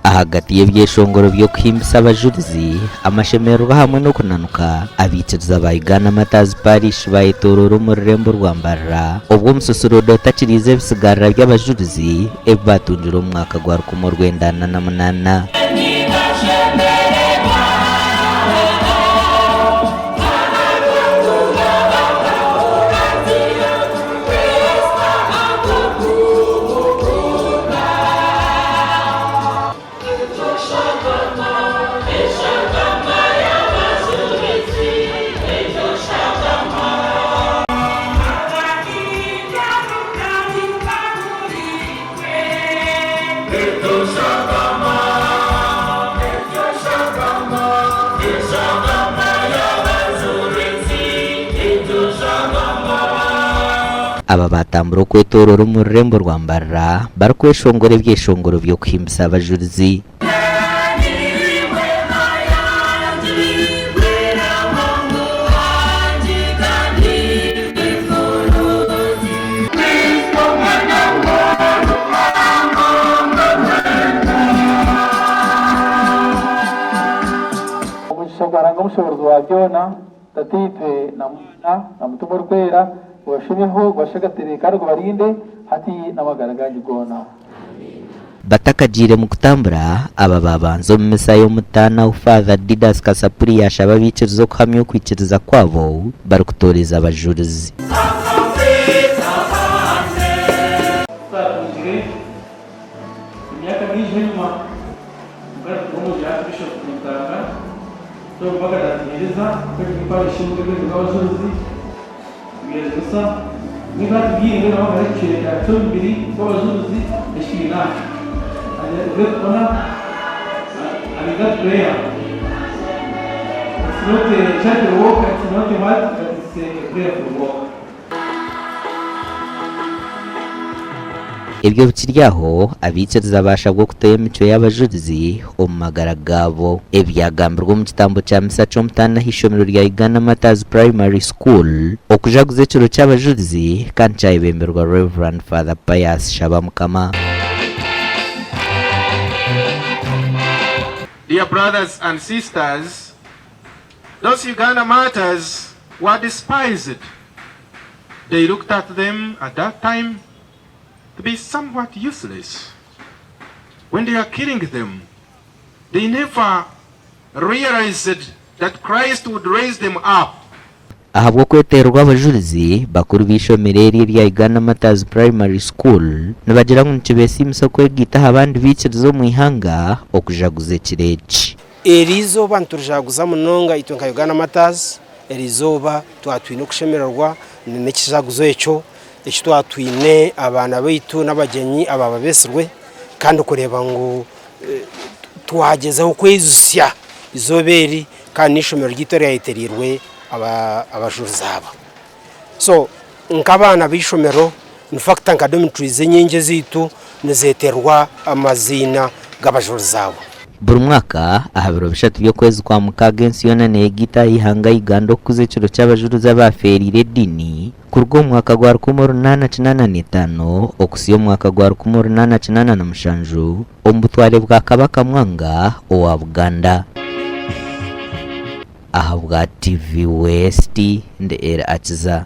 Ahagati y'ebyeshongoro by'okuhimbisa abajurizi, amashemererwa hamwe n'okunanuka, abaikiriza ba Uganda Martyrs Parish bayetooroora omu rurembo rwa Mbarara obwo omusosoroodo otakiriize ebisigarira by'abajurizi ebi baatungire omu mwaka gwa 1948. Aba baatambura okwetooroora omu rurembo rwa Mbarara barikweshongora ebyeshongoro by'okuhimbisa abajurizi. Omugisha gwa Ruhanga Omushoboorozi wa byona, Tataitwe na Mwana na Mutima Orikwera, gubashumeho, gubashegatere kandi gubarinde hati n'amagara gaanyu goona. Batakagiire mu kutambura, aba baabanza omu misa y'omutaano ahu Father Didas Kasapuri yaashaba abaikiriza okuhamya okwikiriza kwabo barikutooreza abajurizi. Twatungire emyaka mingi enyima, kwonka nituruga omu nju ya Archbishop Rutanga, Tom akatuheereza kwega parish omu rwego rw'abajurizi, Tubyejunisa niba atubwire ngu hariho ekicweka ky'omubiri gw'abajurizi eki twine aha. And a great honor and that prayer. It's not a charity work, it's not a what, but it's a prayerful work. Ebyo bikiri aho, abaikiriza baashabwa okutayo emicwe y'abajurizi omu magara gaabo. Ebi byagambirwe omu kitambo kya misa ky'omutaano aha ishomero rya Uganda Martyrs Primary School okujaguza ekiro ky'abajurizi kandi kyayebemberwa Rev. Father Pius Shabamukama. Dear brothers and sisters, those Uganda martyrs were despised. They looked at them at that time to be somewhat useless. When they are killing them, they never realized that Christ would raise them up. Ahabw'okwetererwa abajurizi, bakuru b'eishomero eri erya Uganda Martyrs Primary School nibagira ngu nikibeesiimisa okwegaita aha bandi baikiriza omu ihanga okujaguza ekiro eki. Eri izooba niturijaguza munonga itwe nka Uganda Martyrs, eri izooba twaba twine okushemererwa n'ekijaguzo ekyo eki twaba twine abaana baitu n'abagyenyi abaaba beetsirwe kandi kureeba ngu twagyezaho kweijutsya eizooba eri kandi n'eishomero ryaitu eryayetereirwe abajurizi aba. So nk'abaana b'eishomero in fact nka dormitories enyingi ezaitu nizeterwa amaziina g'abajurizi abo. Buri mwaka, aha biro bishatu by'okwezi kwa Mukaaga ensi yoona neeyegaita aha ihanga Uganda okukuza ekiro ky'abajurizi abaafeereire ediini kuruga omu mwaka gwa 1885 okuhitsya omu mwaka gwa 1887 omu butware bwa Kabaka Mwanga owa Buganda. Ahabwa TV West, ndi Eli Akiza.